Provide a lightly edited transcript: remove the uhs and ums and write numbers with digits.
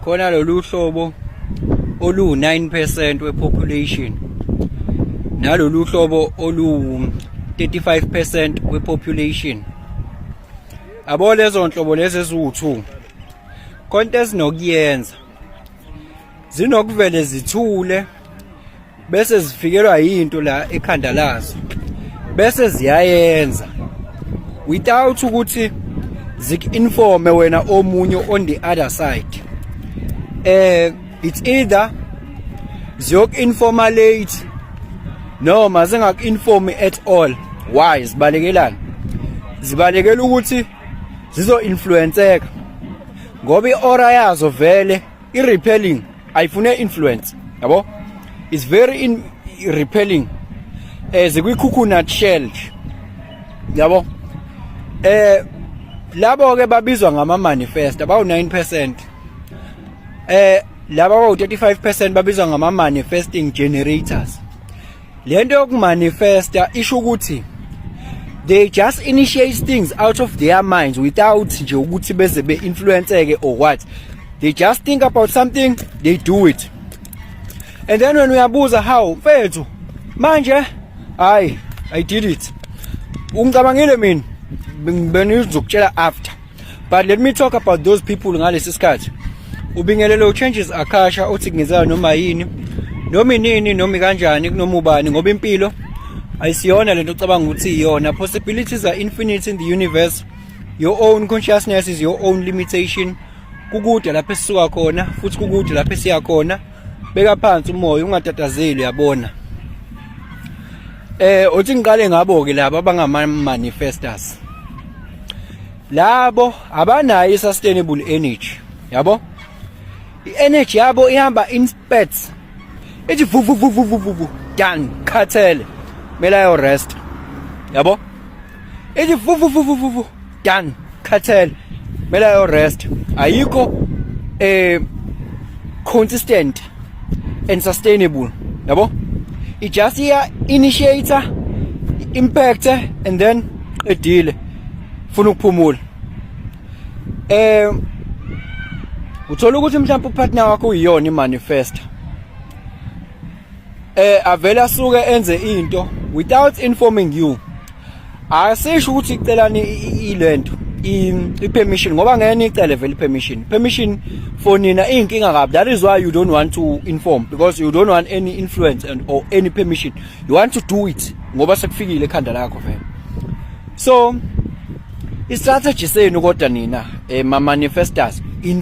Khona lolu hlobo olu 9% wepopulation nalolu hlobo olu 35% wepopulation. Abo lezo nhlobo lezi eziwu2, konke ezinokuyenza zinokuvele zithule bese zifikelwa yinto la ekhanda lazo, bese ziyayenza without ukuthi ziku-informe wena omunye on the other side. It's either ziyoku-informa late noma zingaku-informi at all. Why? Zibalekelani? Zibalekela ukuthi zizo-influenceka, ngoba i-aura yazo vele i-repelling, ayifune influence, yabo. Is very repelling, zikwi-coconut shell, yabo. Labo ke babizwa ngama manifest abawu 9%. Laba abawu 35% babizwa ngama manifesting generators. Lento yokumanifesta isho ukuthi they just initiate things out of their minds without nje ukuthi beze be-influenceke or what. They just think about something, they do it, and then when uyabuza, "How, mfethu, manje?" "Hayi, I did it, ungicabangile mina, benizokutshela after." But let me talk about those people ngalesi sikhathi. Ubingelelo Changes Akasha uthi kungenzeka noma yini, noma inini, noma kanjani, kunoma ubani, ngoba impilo ayisiyona lento ocabanga ukuthi iyona. Possibilities are infinite in the universe. Your own consciousness is your own limitation. Kukude lapho esisuka khona futhi kukude lapho esiya khona. Beka phansi umoya, ungatatazeli, uyabona. Uthi ngiqale ngabo ke laba abangama manifestors. Labo abanayo i-sustainable energy, yabo. I-energy yabo ihamba in spurts, ithi vu vu vu vu vu vu vu, done, khathele, mele ayo rest, yabo. Ithi vu vu vu vu vu vu, done, khathele, mele ayo rest. Ayikho consistent and sustainable, yabo. It just iya initiator, impact, and then qedile, funa ukuphumula. Uthola ukuthi mhlawumbe upartner wakho uyiyona imanifestor, avela asuke enze into without informing you. Asisho ukuthi icelani ilento i-permission, ngoba ngeke nicele vele i-permission. Permission for nina iyinkinga kabi. That is why you don't want to inform, because you don't want any influence and or any permission. You want to do it ngoba sekufikile ekhanda lakho vele. So i-strategy senu kodwa nina ma manifestors in